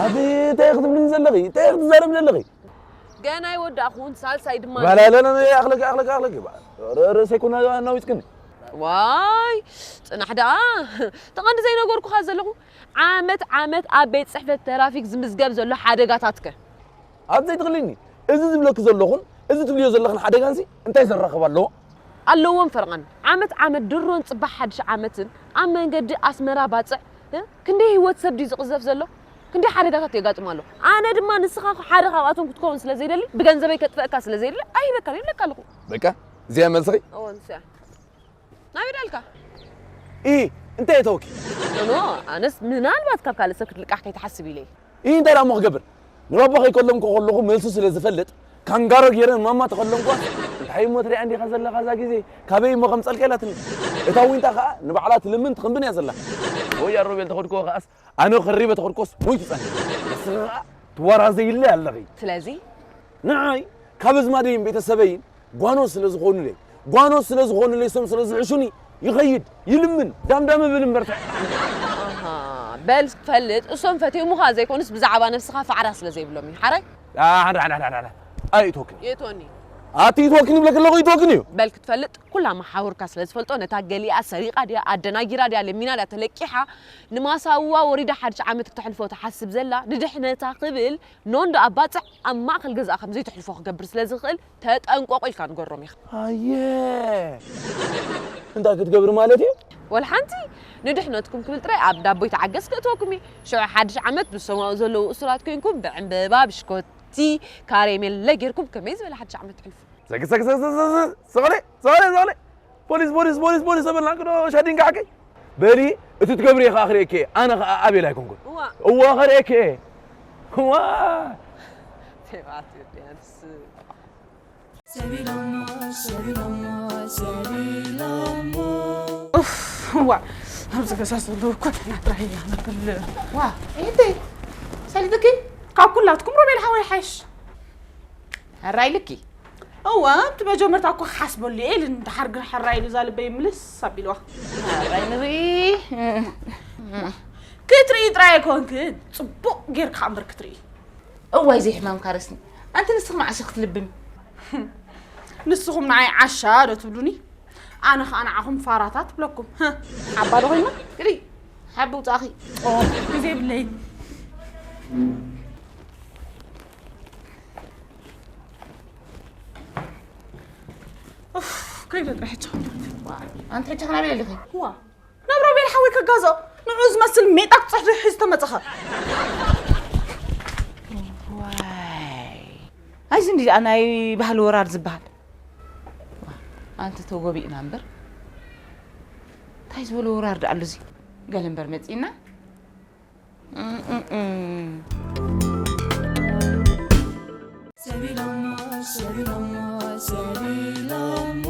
ኣቲ እንታይ ክትብልኒ ዘለኺ? እንታይ ክትዛረብ ዘለኺ? ገና ኣይወዳእኹን፣ ሳልሳይ ድማ ባላላላ ኣኽለኪ፣ ኣኽለኪ፣ ኣኽለኪ። ረ-፣ ርእሰይ ኮና ኣናዊጽክኒ። ዋይ፣ ጽናሕ ደኣ። እቲ ቀንዲ ዘይነገርኩኻ ዘለኹ፣ ዓመት ዓመት ኣብ ቤት ጽሕፈት ተራፊክ ዝምዝገብ ዘሎ ሓደጋታት ከ? ኣብ ዘይትኽልኒ፣ እዚ ዝብለኪ ዘለኹን እዚ ትብልዮ ዘለኽን ሓደጋንሲ እንታይ ዘራኽብ ኣለዎ? ኣለዎም ፈርቓን። ዓመት ዓመት ድሮን ጽባሕ ሓድሽ ዓመትን ኣብ መንገዲ ኣስመራ ባጽዕ፣ እ? ክንደይ ህይወት ሰብ ድዩ ዝቕዘፍ ዘሎ? ክንደይ ሓደጋታት የጋጥም ኣሎ። ኣነ ድማ ንስኻ ሓደ ካብኣቶም ክትከውን ስለ ዘይደሊ፣ ብገንዘበይ ከጥፍአካ ስለ ዘይደሊ፣ ኣይህበካን እየ፣ ይብለካ ኣለኹ። በቃ፣ እዚኣ መልስኺ? እወ፣ ንሱ እያ። ናበይ ደልካ? ኢ፣ እንታይ እተውኪ? ኖ፣ ኣነስ ምናልባት ካብ ካልእ ሰብ ክትልቃሕ ከይትሓስብ ኢለ እየ። ኢ፣ እንታይ ደኣ እሞ ክገብር? ንባባ ከይከለምኩ ከለኹ መልሱ ስለ ዝፈልጥ፣ ካንጋሮ ገይረ ንማማ ተኸለምኳ። እንታይ እሞ ትሪኣ እንዲኻ ዘለኻ እዛ ግዜ? ካበይ እሞ ከምጸልካ ኢላትኒ። እታ ዊንታ ከኣ ንባዕላ ትልምን ትኽንብን እያ ዘላ። ወይ ኣሮቤል ተኸድክዎ ከኣስ፣ ኣነ ከሪበ ተኸድክዎስ ሞይቱ ጸኒሑ። ንስኺ ከኣ ትወራዘይለይ ኣለኺ። ስለዚ? ንዓይ ካብ ኣዝማደይን ቤተሰበይን ጓኖት ስለ ዝኾኑለይ፣ ጓኖት ስለ ዝኾኑለይ፣ እሶም ስለ ዝሕሹኒ ይኸይድ፣ ይልምን፣ ዳምዳም እብል እምበር ታይ። ኣሃ፣ በል ትፈልጥ፣ እሶም ፈትዮሙኻ ዘይኮኑስ ብዛዕባ ነብስኻ ፋዕራ ስለ ዘይብሎም እዩ። ሓራይ? ኣይ፣ ይእትወክኒ። የእትወኒ። ኣቲ ይእትወክኒ ይብለኪ ኣለኹ፣ ይእትወክኒ እዩ። በል ክትፈልጥ፣ ኩላ መሓውርካ ስለ ዝፈልጦ፣ ነታ ገሊኣ ሰሪቓ ድያ፣ ኣደናጊራ ድያ፣ ለሚና ድያ፣ ተለቂሓ፣ ንማሳዋ ወሪዳ ሓድሽ ዓመት ክተሕልፎ ትሓስብ ዘላ፣ ንድሕነታ ክብል ኖንዶ ኣባጽዕ ኣብ ማእከል ገዛኣ ከም ዘይተሕልፎ ክገብር ስለ ዝኽእል፣ ተጠንቀቑ ኢልካ ንገሮም ኢኻ። ኣየ! እንታይ ክትገብሪ ማለት እዩ? ወላ ሓንቲ፣ ንድሕነትኩም ክብል ጥራይ ኣብ ዳቦይ ተዓገስ ክእትወኩም እዩ። ሽዑ ሓድሽ ዓመት ብሰማኡ ዘለዉ እሱራት ኮይንኩም ብዕምበባ፣ ብሽኮቲ፣ ካሬሜለ ጌርኩም ከመይ ዝበለ ሓድሽ ዓመት ትሕልፉ? ሰግ፣ ሰግ፣ ሰግ፣ ሰግ፣ ሰግ፣ ሰግ፣ ሰቕለ፣ ሰቕለ፣ ሰቕለ። ፖሊስ፣ ፖሊስ፣ ፖሊስ፣ ፖሊስ ተበልና ክዶ ሻዲን ካዕከይ። በሊ፣ እቲ ትገብሪ ከኣ ክርእየኪ እየ። ኣነ ከኣ ኣቤል ኣይኮንኩን። እዋ። እዋ፣ ክርእየኪ እየ። እዋ። ቴባት ዮርዳኖስ። ሰቢሎሞ፣ ሰቢሎሞ፣ ሰቢሎሞ። ኡፍ፣ እዋ፣ ኣብዚ ገዛ ዘለዉ እኮ ንሕና ጥራይ ኢና ንብል። ዋ፣ እንዴ፣ ሰሊጥኪ? ካብ ኩላትኩም ሮቤል ሓወይ ሓይሽ። ሕራይ ኢልኪ? እወ፣ እቲ መጀመርታ እኮ ክሓስበሉ እየ ኢልን፣ ድሓር ግን ሕራይ ኢሉ እዛ ልበይ ምልስ ኣቢልዋ። ሕራይ ንርኢ። ክትርኢ ጥራይ ኣይኮንክን፣ ጽቡቕ ጌርካ እምበር ክትርኢ። እዋይ ዘይሕማምካ ረስኒ። ኣንቲ ንስኺ መዓስ ክትልብሚ? ንስኹም ንዓይ ዓሻ ዶ ትብሉኒ? ኣነ ኸኣ ንዓኹም ፋራታት እብለኩም። ሃ፣ ሓባ ዶ ኮይና? ግዲ፣ ሓቢ ውጻእኺ። ኦ፣ ግዜ የብለይን። ኡፍ፣ ከይደ ጥራሕ ሕጂ። ዋ፣ ኣንቲ ሕጂ ኸ ናበይ ኣለኺ? ዋ፣ ናብ ሮቤል ሓወይ ከጋዝኦ፣ ንዑ ዝመስል ሜጣ ክጽሕዶ ሒዙ ተመጸኸ። ዋይ፣ ኣይዚ እንዲ ደኣ ናይ ባህሊ ወራር ዝበሃል። ኣንቲ ተጎቢእና እምበር፣ እንታይ ዝበለ ወራር ደኣ ኣሎ እዚ? ገለ እምበር መጺእና። እም፣ እም፣ እም። ሰቢሎሞ፣ ሰቢሎሞ፣ ሰቢሎሞ።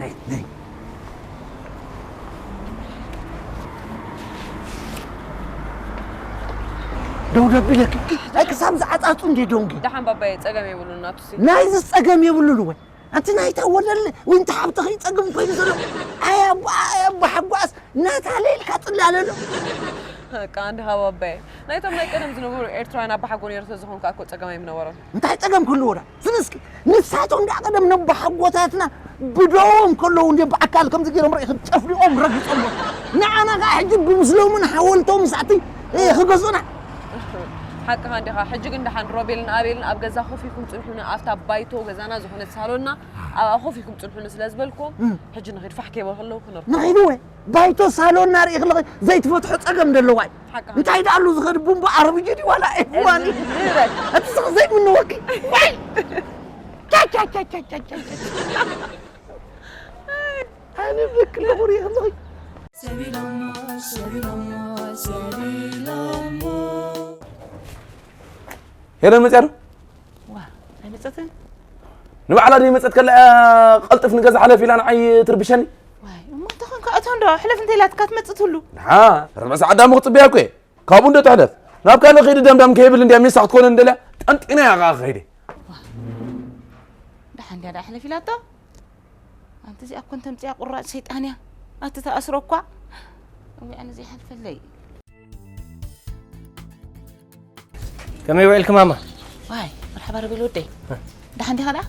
ነይ ነይ። ደው ደብለኪ። ኣይ ክሳብ ዝዓጻጹ እንዴ ዶንጊ። ደሓን ባባየ፣ ጸገም የብሉን ናቱሲ። ናይዚ ጸገም የብሉን ወይ? ኣንቲ ናይታ ወለል ወይ እንተ ሓብትኺ ጸገም ኮይኑ ዘሎ። ኣይ ኣባ ኣይ ኣባ ሓጓስ ናታ ለይልካ ጽላለሎ። በቃ እንደ ሃባባየ ናይቶም ናይ ቀደም ዝነበሩ ኤርትራውያን ኣባሓጎ ነይሩ ተዝኾንካ እኮ ጸገም ኣይምነበሮን። እንታይ ጸገም ክህልዎ ዳ? ዝን እስኪ ንሳቶም ደኣ ቀደም ነባሓጎታትና ብደዎም ከለዉ እንደ ብኣካል ከምዚ ገይሮም ርኢኹም ጨፍሊቖም ረጊጾሞ። ንዓና ከኣ ሕጂ ብምስሎምን ሓወልቶም ሳዕቲ ክገዝኡና። ሓቅኻ እንዲኻ። ሕጂ ግን ደሓን ሮቤልን ኣቤልን ኣብ ገዛ ኮፍ ኢልኩም ጽንሑኒ፣ ኣብታ ባይቶ ገዛና ዝኾነት ሳሎንና ኣብኣ ኮፍ ኢልኩም ጽንሑኒ ስለ ዝበልኩዎም፣ ሕጂ ንኺድ ፋሕ ከይበሉ ከለዉ ክነርኩ። ንኺድ ወይ? ባይቶ ሳሎንና ርኢ ከለኺ ዘይትፈትሖ ጸገም ደለዋ እዩ። ሓቅኻ። እንታይ ደኣሉ ዝኸድ ቡምባ ኣረብጂ ድዩ ዋላ ኤፍዋን እዩ? እዚ ንብረት። እቲ ስቕ ዘይምንወኪ። ዋይ! ቻ፣ ቻ፣ ቻ። ኣነ ብክለ ኹሪ ከለኺ። ሰቢሎሞ፣ ሰቢሎሞ፣ ሰቢሎሞ። ሄለን መጽያ ዶ? ዋ፣ ኣይመጸትን? ንባዕላ ደይ መጸት ከላ እያ፣ ቀልጥፍ ንገዛ ሓለፍ ኢላ ንዓይ ትርብሸኒ። ዋይ፣ እሞ እንተ ኾንካ እቶ እንዶ ሕለፍ እንተ ኢላትካ ትመጽእ ትህሉ። ንሓ፣ ርብዕ ሰዓት ዳሞ ክጽበያ እኮ እየ። ካብኡ እንዶ ትሕለፍ። ናብ ካልእ ከይዲ ደምዳም ከይብል እንድያ ሜሳ ክትኮነ እንደልያ፣ ጠንጢና እያ ከኣ ከይደ። ዋ፣ ደሓን እንድያ ደኣ ሕለፍ ኢላቶ? ኣንቲ እዚኣ እኮ እንተምጽያ ቁራጽ ሰይጣን እያ። ኣቲ ተኣስሮ እኳ። እውይ፣ ኣነ ዘይሓልፈለይ። ከመይ ውዒልኪ ማማ? ዋይ፣ መርሓባ ሮቤል ወደይ። እ። ደሓን ዲኻ ደኣ?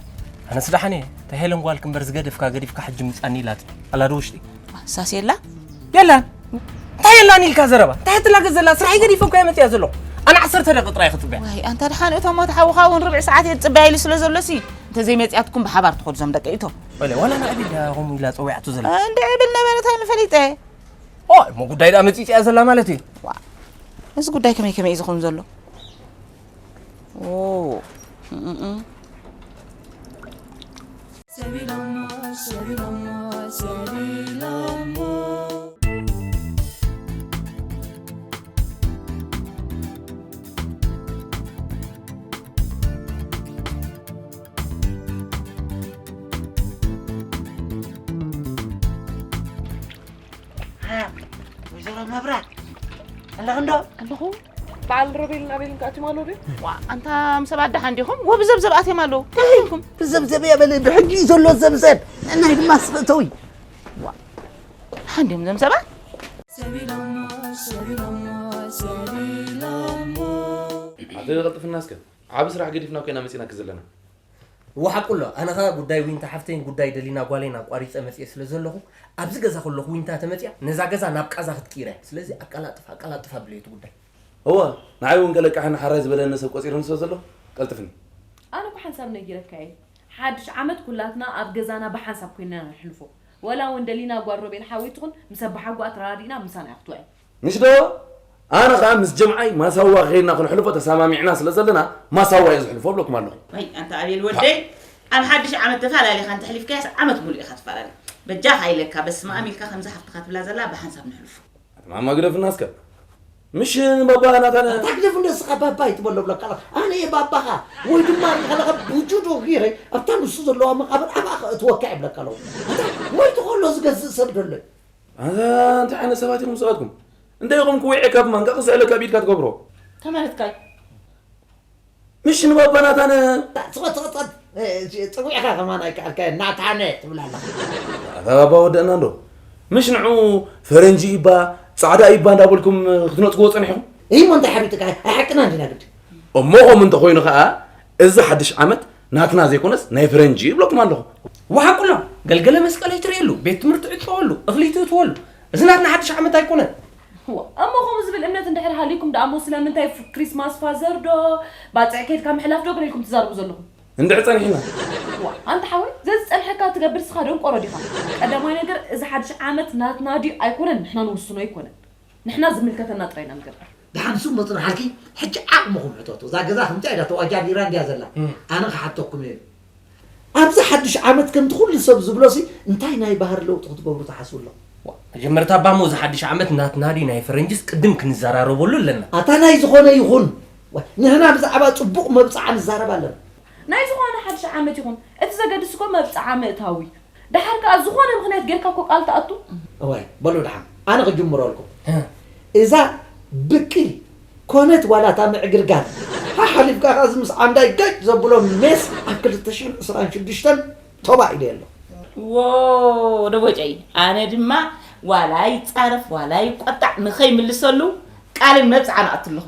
ኣነስ ደሓን እየ። እታ ሄለን ጓልኪ እምበር ዝገደፍካ ገዲፍካ ሕጂ ምጻኒ ኢላትኒ። ኣላ ዶ ውሽጢ? ዋ፣ ሳስ የላ? የላን። እንታይ የላን ኢልካ ዘረባ? እንታይ ትላገ ዘላ? ስራሐይ ገዲፈ እኮ እየ መጺኣ ዘለኹ። ኣነ ዓሰርተ ደቂቕ ጥራይ ክጽበያ። ዋይ፣ ኣንታ ደሓን እቶም ሞት ሓውኻ እውን ርብዒ ሰዓት እየ ዝጽበያ ኢሉ ስለ ዘሎ ሲ፣ እንተዘይመጺኣትኩም ብሓባር ትኸዱ ዞም ደቂ እቶ። ወለ፣ ዋላ ንኣቢ ድያ ከምኡ ኢላ ጸዊዓቶ ዘላ? እንድዒ ብል ነበረ፣ እንታይ ምፈሊጠ? ኦ፣ እሞ ጉዳይ ደኣ መጺጽ እያ ዘላ ማለት እዩ። ዋ፣ እዚ ጉዳይ ከመይ ከመይ እዩ ዝኸውን ዘሎ? ኦ፣ እም፣ እም። ሰቢሎሞ፣ ሰቢሎሞ፣ ሰቢሎሞ። ሃ፣ ወይዘሮ መብራት፣ ኣለኽንዶ? ኣለኹ። በዓል ሮቤልን ኣቤልን ከኣትዮም ኣለዉ ድዩ? ዋ፣ ኣንታ ምስ ሰባት ደሓን ዲኹም? ወ ብዘብዘብ ኣትዮም ኣለዉ። እንታይ ኢልኩም? ብዘብዘብ እያ በለ፣ ብሕጊ እዩ ዘሎ ዘብዘብ። ናይ ድማ ስፍእተዊ። ዋ፣ ደሓን ድዮም ዘም ሰባት? ሰቢሎሞ፣ ሰቢሎሞ፣ ሰቢሎሞ። ኣቲ ቀልጥፍና እስከ። ዓቢ ስራሕ ገዲፍና እኮ ኢና መጺናኪ ዘለና። እወ ሓቁ ኣሎ። ኣነ ኸኣ ጉዳይ ዊንታ ሓፍተይን ጉዳይ ደሊና ጓለይን ኣቋሪጸ መጽየ ስለ ዘለኹ፣ ኣብዚ ገዛ ከለኹ ዊንታ ተመጽያ ነዛ ገዛ ናብ ቃዛ ክትቅይራ እያ። ስለዚ ኣቀላጥፍ፣ ኣቀላጥፍ ኣብለዮ እቲ ጉዳይ። እወ፣ ንዓይ እውን ገለ ቃሕን ሓራይ ዝበለኒ ሰብ ቆጺሩኒ ስለ ዘሎ፣ ቀልጥፍኒ። ኣነ እኮ ሓንሳብ ነጊረካ እየ። ሓድሽ ዓመት ኩላትና ኣብ ገዛና ብሓንሳብ ኮይንና ነሕልፎ። ወላ እውን ደሊና ጓል ሮቤል ሓወይ ትኹን፣ ምስ ኣባሓጎኣ ተረዳዲእና ምሳና እያ ክትውዕል። ምሽ ዶ? ኣነ ኸኣ ምስ ጀምዓይ ማሳዋ ኸይድና ክንሕልፎ ተሰማሚዕና ስለ ዘለና፣ ማሳዋ እየ ዝሕልፎ እብለኩም ኣለኹ። ወይ ኣንታ ኣቤል ወደይ፣ ኣብ ሓድሽ ዓመት ተፈላለኻ እንተሕሊፍካያስ ዓመት ሙሉእ ኢኻ ትፈላለ። በጃኻ ኢለካ፣ በስመ ኣብ ኢልካ ከምዛ ሓፍትኻ ትብላ ዘላ ብሓንሳብ ንሕልፎ። ኣቲ ማማ ግደፍና እስከ። ምሽ ንባባ ናታን ኣታ ግደፍ እንደ ስኻ ባባ ይትበሎ ብለካ ኣለኹ። ኣነ እየ ባባኻ። ወይ ድማ ሪኢኻ ኣለኻ ብጁዶ ገይረ ኣብታ ንሱ ዘለዋ መቓብር ኣብኣ ከእትወካ እየ ብለካ ኣለኹ። ኣታ ሞይቱ ከሎ ዝገዝእ ሰብ ደሎ እዩ። ኣታ እንታይ ዓይነት ሰባት ኢኹም ንስኻትኩም? እንታይ ኢኹም ክውዒ ካብ ማንካ ክስዕለ ካብ ኢድካ ትገብሮ? ተመለስካይ። ምሽ ንባባ ናታን ጽቐት፣ ጽቐት፣ ጽቐት፣ እ፣ ጽውዕኻ ከማን ኣይከኣልካዮ፣ ናታነ ትብል ኣለኻ። ኣታ ባባ ወደእና እንዶ። ምሽ ንዑ ፈረንጂ ይባ፣ ጻዕዳ ይባ እንዳበልኩም ክትነጽግዎ ጸኒሕኩም? እሞ እንታይ ሓቢጥካ? ኣይሓቅና እንዲና ግዲ። እሞ ከምኡ እንተኾይኑ ኸኣ፣ እዚ ሓድሽ ዓመት ናትና ዘይኮነስ ናይ ፈረንጂ ይብለኩም ኣለኹ። ወሓቁሎ፣ ገልገለ መስቀል ኣይትርእየሉ፣ ቤት ትምህርቲ ዕጸወሉ፣ እኽሊ ትእትወሉ። እዚ ናትና ሓድሽ ዓመት ኣይኮነን። እዋ፣ እሞ ከምኡ ዝብል እምነት እንድሕር ሃልዩኩም ደኣ እሞ ስለምንታይ ፍ-፣ ክሪስማስ ፋዘር ዶ፣ ባጽዕ ኬድካ ምሕላፍ ዶ ግን ኢልኩም ትዛረቡ ዘለኹም? እንድዒ ጸኒሕና። እዋ፣ ኣንታ ሓወይ፣ ዘዝጸንሐካ ትገብር ንስኻ ደንቆሮ ዲኻ? ቀዳማይ ነገር፣ እዚ ሓድሽ ዓመት ናትና ድዩ ኣይኮነን ንሕና ንውስኖ ኣይኮነን። ንሕና ዝምልከተና ጥራይ ኢና ንገብር። ደሓን ስሙ መጽንሓልኪ፣ ሕጂ ዓቕምኹም ሕተቱ። እዛ ገዛ ከምዚኣ ኢላ ተዋጃዲራ እንድያ ዘላ። እም። ኣነ ክሓተኩም እየ። ኣብዚ ሓድሽ ዓመት ከምቲ ኩሉ ሰብ ዝብሎሲ እንታይ ናይ ባህሪ ለውጢ ክትገብሩ ትሓስቡ ኣለኹም? ዋ፣ መጀመርታ እባ እሞ እዚ ሓድሽ ዓመት ናትና ድዩ ናይ ፈረንጅስ ቅድም ክንዘራረበሉ ኣለና። ኣታ ናይ ዝኾነ ይኹን። ዋ፣ ንሕና ብዛዕባ ጽቡቕ መብጽዓ ንዛረብ ኣለና። ናይ ዝኾነ ሓድሽ ዓመት ይኹን፣ እቲ ዘገድስ እኮ መብጽዓ ምእታው እዩ። ደሓር ከኣ ዝኾነ ምኽንያት ጌርካ እኮ ቃል ትኣቱ። እዋይ፣ በሉ ደሓን፣ ኣነ ክጅምረልኩም። እዛ ብቅል ኮነት ዋላ እታ ምዕግርጋር፣ ሓሓሊፍካ ከኣ እዚ ምስ ዓንዳይ ገጭ ዘብሎ ሜስ ኣብ ክልተ ሽሕን ዕስራን ሽዱሽተን ቶባ ኢለ ኣሎ። ዎ ደቦጨይ፣ ኣነ ድማ ዋላ ይጻረፍ ዋላ ይቆጣዕ ንኸይምልሰሉ ቃልን መብጽዓ ንኣቱ ኣለኹ።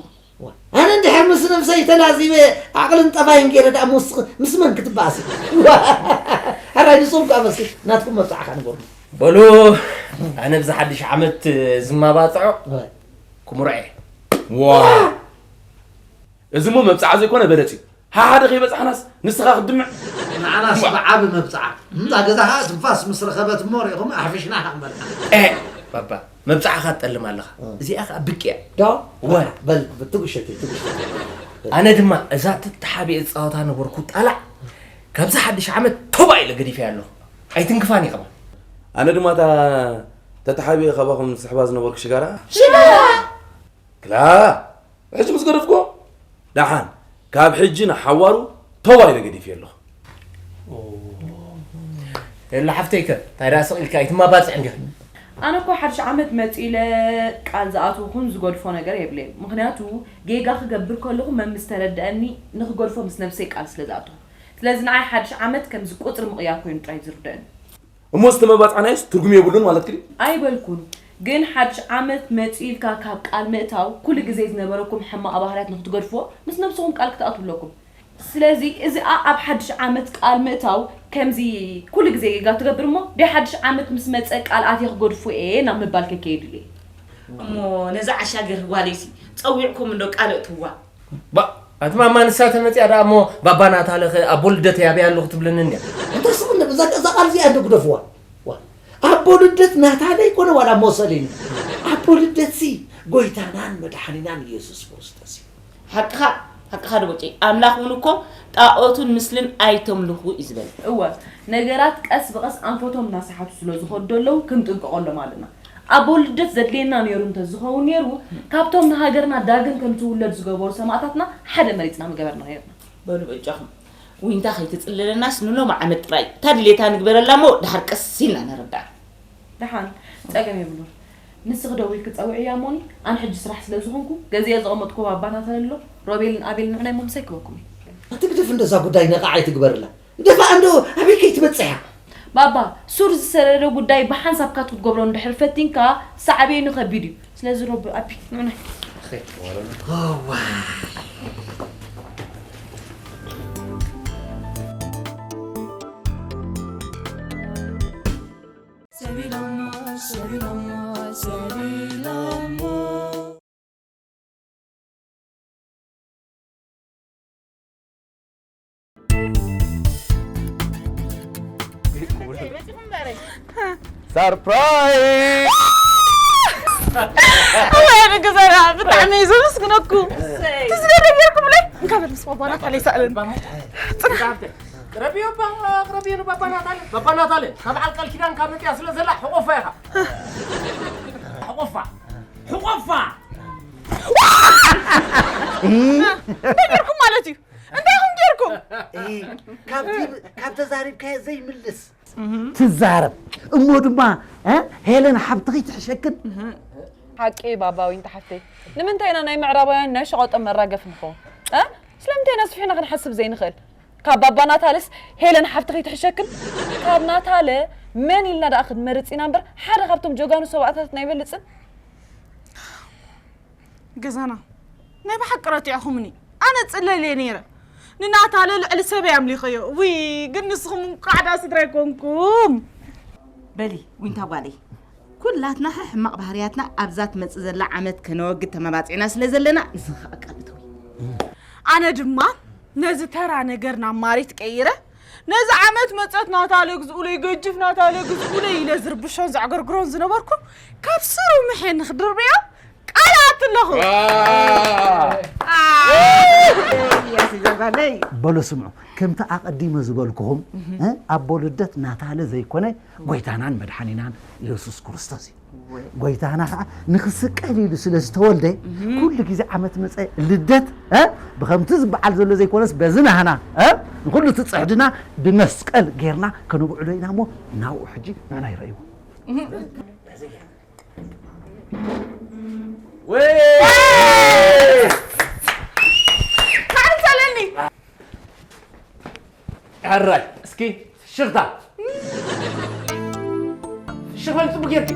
ኣነ እንድሕር ምስ ነብሰይ ተላዚበ ዓቕልን ጠባይን ገይረ ደኣ ምስ ምስ መን ክትበኣሲ? ሕራይ ንጹር እኳ መስል ናትኩም መብጻዕካ ንገሩ። በሉ ኣነ ብዚ ሓድሽ ዓመት ዝማባጽዖ ክምርዖ እየ። ዋ እዚ እሞ መብጽዓ ዘይኮነ በለጽ እዩ። ሓሓደ ከይበጻሕናስ ንስኻ ክትድምዕ። ንዓናስ ብዓቢ መብጽዓ እምታ ገዛ ኸዓ ትንፋስ ምስ ረኸበት እሞ ሪእኹም ኣሕፊሽና ኢና ክንበልዓ። ኤ ባባ መብጽዓኻ ትጠልም ኣለኻ። እዚኣ ኸዓ ብቅ እያ። ዶ? ወ- በል ትጉሸቲ ትጉሸቲ። ኣነ ድማ እዛ ተተሓቢኤ ዝጻወታ ነበርኩ ጣላዕ ካብዚ ሓድሽ ዓመት ቶባ ኢለ ገዲፈያ ኣለኹ። ኣይትንክፋን ኢኻ። ኣነ ድማ እታ ተተሓቢኤ ካባኹም ዝስሕባ ዝነበርኩ ሽጋራ ክላ ሕጂ ምስ ገደፍኩ ደሓን ካብ ሕጂ ንሓዋሩ ቶባ ኢለ ገዲፍዮ ኣለኹ። የላ ሓፍተይከ እንታይ ደኣ ስቕ ኢልካ ኣይትማባፅዕ እንዲኺ። ኣነ እኮ ሓድሽ ዓመት መፂኡ ኢለ ቃል ዝኣትወኹን ዝገድፎ ነገር የብለይን። ምኽንያቱ ጌጋ ክገብር ከለኹ መም ዝተረደኣኒ ንኽገድፎ ምስ ነብሰይ ቃል ስለ ዝኣተኹ። ስለዚ ንዓይ ሓድሽ ዓመት ከምዚ ቁፅሪ ምቕያር ኮይኑ ጥራይ ዝርደኣኒ። እሞ ዝተመባፃዕናዮስ ትርጉም የብሉን ማለትኪ ድዩ? ኣይበልኩን። ግን ሓድሽ ዓመት መፂኡ ኢልካ ካብ ቃል ምእታው ኩሉ ግዜ ዝነበረኩም ሕማቕ ባህርያት ንኽትገድፍዎ ምስ ነብስኹም ቃል ክትኣትዉ ኣለኩም። ስለዚ እዚኣ ኣብ ሓድሽ ዓመት ቃል ምእታው ከምዚ ኩሉ ግዜ ጌጋ ትገብር እሞ ደይ ሓድሽ ዓመት ምስ መፀ ቃል ኣትየ ክገድፎ እየ ናብ ምባል ከይከይድ ኢለ። እሞ ነዛ ዓሻ ገርህ ጓለይሲ ፀዊዕኩም እንዶ ቃል እእትውዋ። ባ ኣቲ ማማ ንሳ ተመፅያ ደኣ እሞ ባባ ናታለኸ ኣቦ ልደት ያበይ ኣለኹ ትብለኒ እንድያ። እንተ ስቕ እንደ እዛ እዛ ቃል እዚኣ እንደ ግደፍዋ። ዋ ኣቦ ልደት ናታለ ይኮነ ዋላ ሞሰሊኒ። ኣቦ ልደትሲ ጎይታናን መድሓኒናን ኢየሱስ ክርስቶስ እዩ። ሓቅኻ ሓቅኻ ደቦጨይ ኣምላኽ እውን እኮ ጣኦትን ምስልን ኣይተምልኹ እዩ ዝበል። እወ ነገራት ቀስ ብቐስ ኣንፈቶም እናሰሓቱ ስለ ዝኾዱ ደለዉ ክንጥንቀቐሎም ኣለና። ኣቦ ልደት ዘድልየና ነይሩ እንተዝኸውን ነይሩ፣ ካብቶም ንሃገርና ዳግም ከም ትውለድ ዝገበሩ ሰማእታትና ሓደ መሪጽና ምገበርና ነይርና። በሉ በጃኹም ዊንታ ከይትጽለለናስ ንሎሚ ዓመት ጥራይ እታ ድሌታ ንግበረላ እሞ ድሓር ቀስ ኢልና ነረድኣ። ደሓን ጸገም የብሉን። ንስኺ ደዊልኪ ጸውዕያ እሞኒ ኣነ ሕጂ ስራሕ ስለ ዝኾንኩ ገዚአ ዘቐመጥኩዎ ኣባናተን ኣሎ ሮቤልን ኣቤልን ንዕናይ እሞ ምሳይ ክበኩም እየ። ኣቲ ግደፍ እንደዛ ጉዳይ ነቓዕ ኣይትግበርላ። ግደፋ እንዶ ኣበይ ከይትበጽሕ እያ። ባባ ሱር ዝሰደደ ጉዳይ ብሓንሳብ ካትኩ ክትገብሮ እንድሕር ፈቲንካ ሳዕቤኑ ከቢድ እዩ። ስለዚ ሮቢ ኣቢ ንዑናይ። ሰርፕራይዝ! ኣላ ንግዘራ ብጣዕሚ እዩ ዘመስግነኩም። ትዝለለ ጌርኩምለይ እንካ በል ምስ ባባና ካለይ ሰኣለን። ቅረብዮ እባ ቅረብዮ ንባባናታለ ባባናታለ ካብ በዓል ቃል ኪዳን ካብ መፅያ ስለ ዘላ ሕቆፋ ኢኻ። ሕቆፋ ሕቆፋ እንታይ ጌርኩም ማለት እዩ? እንታይ ኢኹም ጌርኩም? ካብ ካብ ተዛሪብካዮ ዘይምልስ ትዛረብ እሞ ድማ እ ሄለን ሓብትኺ ትሕሸክን። ሓቂ ባባ ዊንታ ሓፍተይ ንምንታይ ኢና ናይ ምዕራባውያን ናይ ሸቐጦም መራገፊ ንኸውን እ ስለምንታይ ኢና ስፊሕና ክንሓስብ ዘይንኽእል ካብ ባባ ናታለስ ሄለን ሓፍትኺ ትሕሸክን ካብ ናታለ መን ኢልና ደኣ ክንመርጽ ኢና እምበር ሓደ ካብቶም ጀጋኑ ሰብኣታት ናይ በልጽን ገዛና ናይ ብሓቂ ረቲዕኹምኒ ኣነ ጽለል እየ ነይረ ንናታለ ልዕሊ ሰበይ ኣምሊኸዮ ውይ ግን ንስኹም እንቋዕ ደኣ ስድራ ኣይኮንኩም በሊ ዊንታ ጓለይ ኩላትና ሕማቕ ባህርያትና ኣብዛ ትመጽእ ዘላ ዓመት ከነወግድ ተመባጺዕና ስለ ዘለና ንስኺ ከኣ ቃል እተዊ ኣነ ድማ ነዚ ተራ ነገር ናብ ማሪት ቀይረ ነዚ ዓመት መጸት ናታለ ግዝኡለይ ገጅፍ ናታለ ግዝኡለይ ኢለ ዝርብሾን ዘዕገርግሮን ዝነበርኩ ካብ ስሩ ምሐ ንኽድርብዮ ቃል ኣትለኹ በሎ ስምዑ ከምቲ ኣቐዲመ ዝበልኩኹም ኣቦ ልደት ናታለ ዘይኮነ ጎይታናን መድሓኒናን ኢየሱስ ክርስቶስ እዩ ጎይታና ከዓ ንኽስቀል ኢሉ ስለ ዝተወልደ ኩሉ ግዜ ዓመት መፀ ልደት ብከምቲ ዝበዓል ዘሎ ዘይኮነስ በዚ ናህና ንኹሉ እቲ ጽሕድና ብመስቀል ጌርና ከነብዕሎ ኢና እሞ ናብኡ ሕጂ ንዓና ይረእይዎ። ካዕርፍ ኣለኒ። ሕራይ እስኪ ሽኽታ ሽኽበል ጽቡቅ ጌርኪ።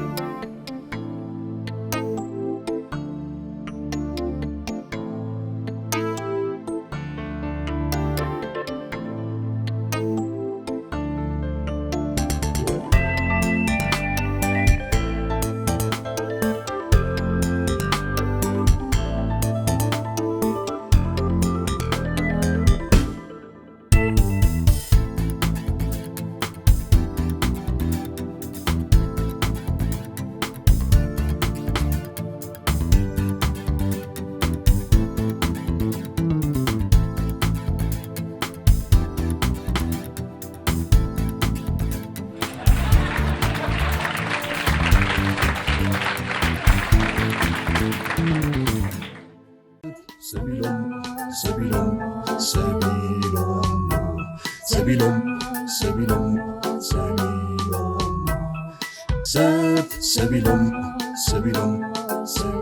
ሰቢሎም ሰቢሎም ሰቢሎም ሰቢሎም ሰቢሎም ሰቢሎም ሰብ ሰቢሎም ሰቢሎም ሰቢሎም